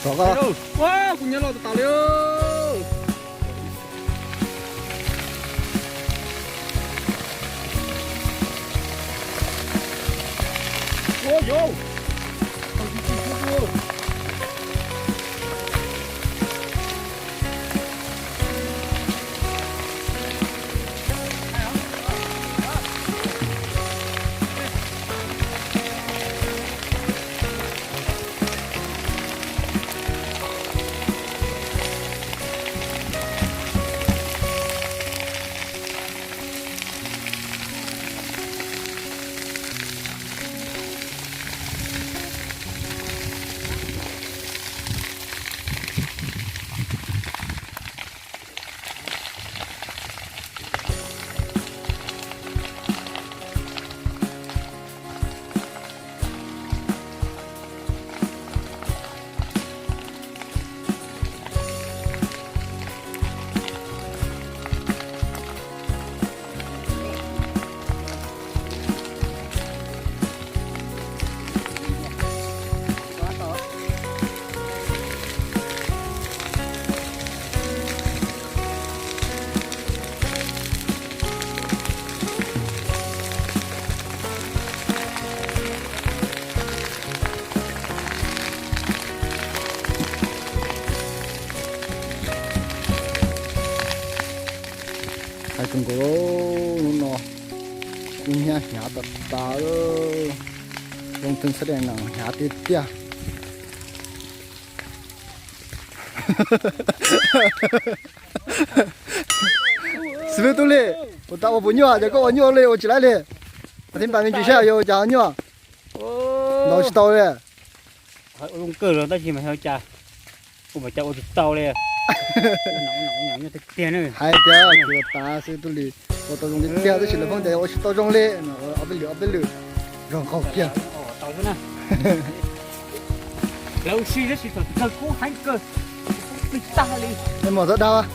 Rov qab. Ua, kuv nyob los tas tas li. Ua, yau. Hais zoo nkaus, hnub no kuj hnyav hnyav tas tas, zoo theej xab dej no hnyav tiag tiag. Xib fwb Tub Lis, ua tas ua puas nyuaj, cas koj ua nyuaj li ua tsis laib li? Thiab npaj me ntsis saib yuav ua cas ua nyuaj. Ntaus tsis tau li. Zoo kawg los tab sis mas yog cas, ua mas cas ua tsis tau li. Hais tias kuv tas xib fwb Tub Lis ua tau zoo li tiag tab sis lawv pheej tias ua tsis tau zoo li. Ob peb lwm ob peb lwm zoo nkaus kiag. Lawv ua si tab sis thaum kawg kub heev kawg, plig tag li. Nej mus txhob dag.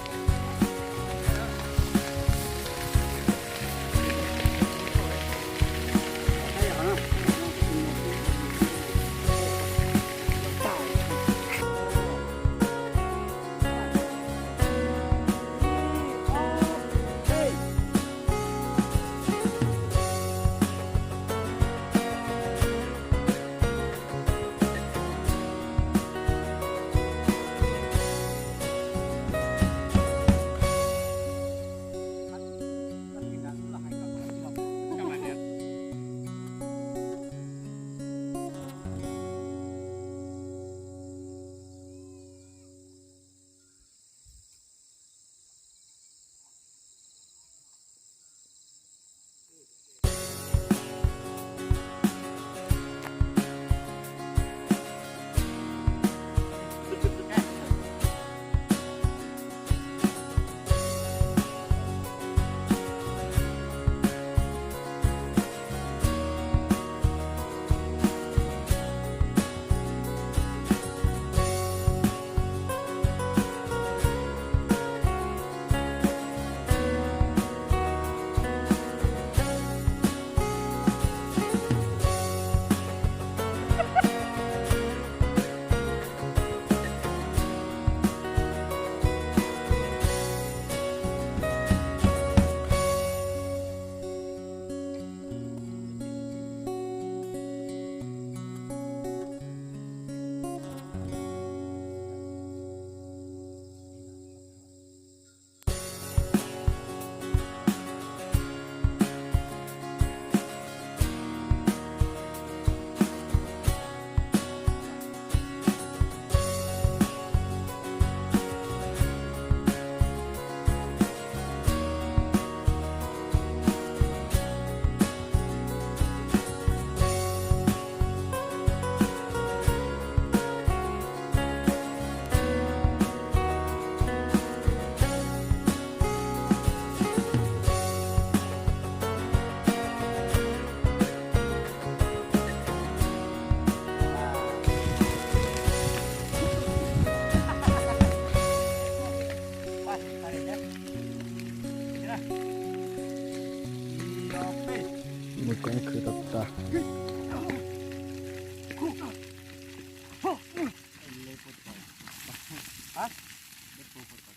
Mus koob khwv tag tag. Hab, dej puv puas tom